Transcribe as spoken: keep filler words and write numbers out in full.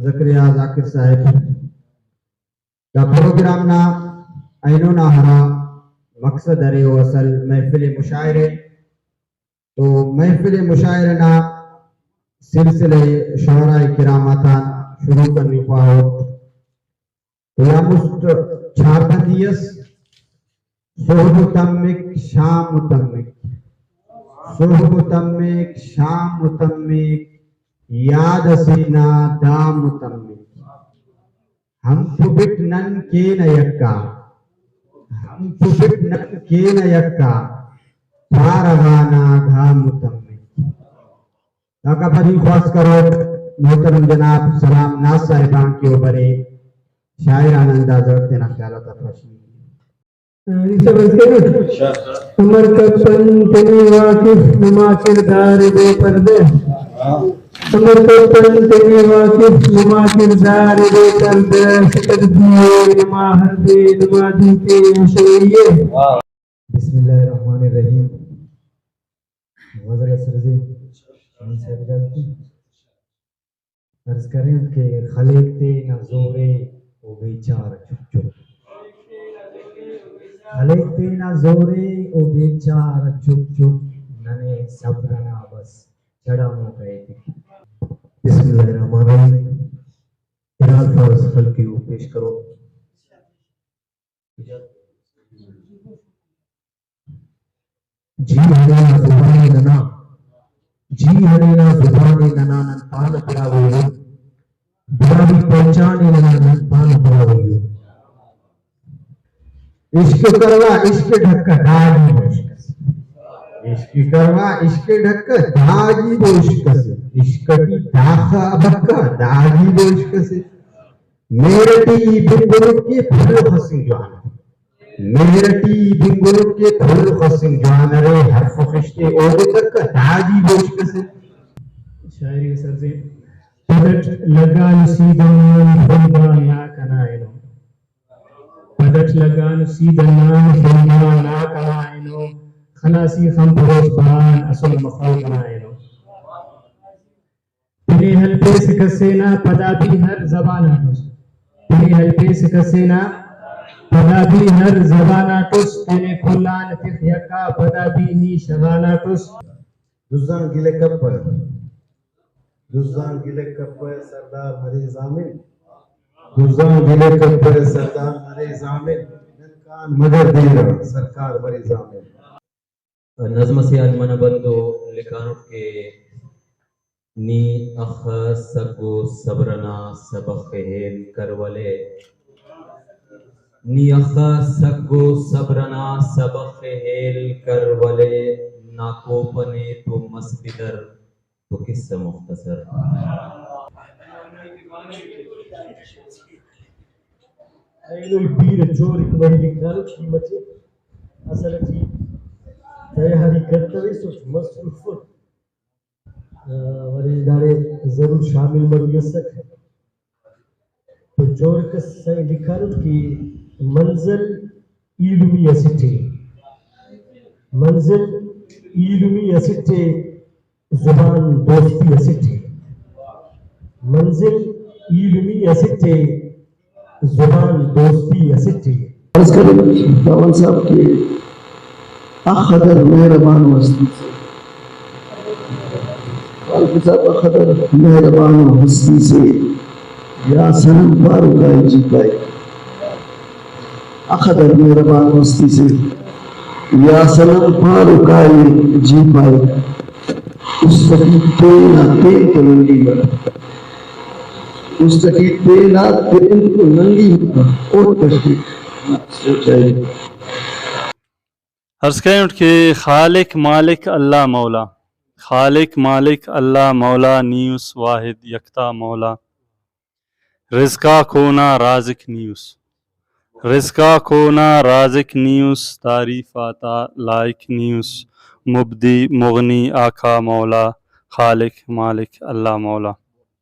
زکریا ذاکر صاحب، دا پروگرام نا اینو نا ہرا مقصد ارے، او اصل محفل مشاعرہ، تو محفل مشاعرہ نا سلسلہ شعراء کرام آتان شروع کننگ خواہوٹ۔ و یا مست چارپندی اس، صحب تمک، شام تمک، صحب تمک، شام تمک، یاد اسے نا دام تمک۔ ہم تو بٹ نن کینہ یکا، ہم تو بٹ نن کینہ یکا، پارہ غانا گام تمک۔ داکا پد ای خواست کروٹ محترم جناب سلام ناز صاحب آن کہ او برے شاعرانہ انداز اٹ تینا خیال آتا پاش۔ ای سب از کروٹ۔ امر کپن تینے واقف نما کردار بے پردہ۔ امر کپن تینے واقف نما کردار بے پردہ۔ ستر دیے نما ہر دے نما دی کے شعریہ۔ بسم اللہ الرحمن الرحیم۔ غزل اسر زی، شاہین صاحب اجازت ءِ۔ عرض کرینت کہ خلیک تینا زورے او بیچارہ چپ چپ۔ خلیک تینا زورے او بیچارہ چپ چپ، ننے صبر انا بس چڑاموکا ایتک۔ بسم اللہ الرحمن الرحیم۔ ارا الفاظ خلقی او پیش کرو۔ جی ہرینا زبان ننا، جی ہرینا زبان ننا، نن پانہ براہوئی اُن۔ براہوئی پہچان ننا، نن پانہ براہوئی اُن۔ عشق کروا عشق ڈھکہ داغی بوشک اسے۔ عشق کروا عشق ڈھکہ داغی بوشک اسے۔ عشق ٹی داخہ بکہ داغی بوشک اسے۔ مہر ٹی ای بنگرک کہ پھل خسنگ جوان ارے۔ مہر ٹی ای بنگرک کہ پھل خسنگ جوان ارے، حرف خشتے اودے تک داجی بوشک اسے۔ شاعری سرزین۔ پدٹ لگان سی دنان خلدان نا کنا اینو۔ پدٹ لگان سی دنان خلدان نا کنا اینو۔ خلاصی خم پروش بان اسل مخلوق نا اینو۔ پنے ہلپیسہ کسے نا پدا بھی ہر زبان آٹس۔ پنے ہلپیسہ کسے نا پدا بھی ہر زبان آٹس۔ تینے کل آن تخ یکا پدا بھی نی شغان آٹس۔ دزان گلہ کپہ، دزان گلہ کپہ سردار مرے ضامن۔ دزان گلہ کپہ سردار مرے ضامن۔ نن کان مگر دیر آ سرکار مرے ضامن۔ نظم اسے آن منہ بندو لکھانٹ کہ نی اخہ سگ و صبر ئنا سبخ ءِ ہیل کر ولے۔ نی اخہ سگ و صبر ئنا سبخ ءِ ہیل کر ولے۔ نا کوپہ نے تو مس پدر تو کسہ مختصر۔ اینو ای پیر جوڑ اک وری لکھانٹ قیمت اصل ٹی تیاری کرتویس مصروف۔ آ، ولے داڑے ضرور شامل مروئی اسک۔ تو جوڑ کس سائیں لکھانٹ کہ منزل ایلمی اسٹ ءِ، منزل ایلمی اسٹ ءِ، زبان دوستی اسٹ ءِ، منزل ایلمی اسٹ ءِ، زبان دوستی اسٹ ءِ۔ عرض کرے داوان صاحب کہ اخ ادر مہربان و ہستی سے، خالق صاحب اخ ادر مہربان و ہستی سے، یا صنم پارو کائے جی پائے۔ اخ ادر مہربان و ہستی سے، یا صنم پارو کائے جی پائے۔ است ٹی تینا تین تو ننگی مر۔ است ٹی تینا تین تو ننگی مر۔ اوڑ کشی سوچائے۔ عرض کرینٹ کہ خالق مالک اللہ مولا، خالق مالک اللہ مولا، نی اس واحد یکتا مولا۔ رزق آک اونا رازق نی اس، رزق آک اونا رازق نی اس، تعریف آتا لائق نی اس، مبدی مغنی آقا مولا، خالق مالک اللہ مولا۔